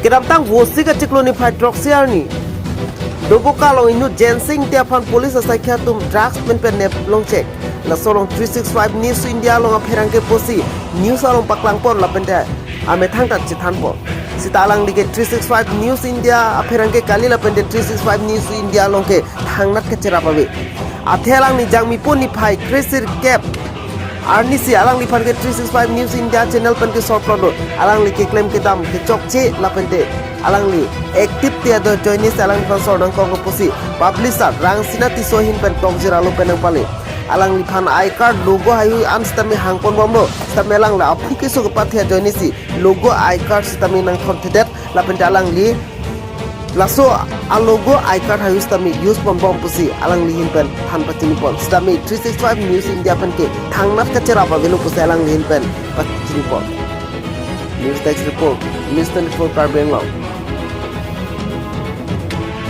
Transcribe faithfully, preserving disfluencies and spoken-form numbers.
Kedamtang Vosik achiklo niphai throksi arni Doboka along inut Jensing Ingti aphan police asaikhi atum drugs pen pen nep longchek. Laso along three six five News India along apherangke pusi news along paklangpon lapente amethang ta chethanpon. Sita alangli ke three six five News India apherangke kali lapente three six five News India along ke thangnat kacherap ave. Athe alangli Jangmipo niphai kresirkep arnisi alangliphan ke three six five News India channel pen ke short photo alangli keklem kedam kechokche lapente alangli active te ado ajoinesi alangliphan sor nangkok pusi publisher Rangsina Tisso ahin pen tokjir alo pen nangpale. Alangliphan I card logo haihui an sitame hangponbomlo, sitame alangli aphu keso kepathe ajoinesi logo I card sitame nangthonthedet lapente alangli laso a logo I card haihui sitame use ponbom pusi alangli ahin pen than pachinipon. Sitame three six five News India pen ke thangnat kacherap avelo pusi alangli ahin pen pachinipon. News Desk Report, News twenty-four Karbi Anglong.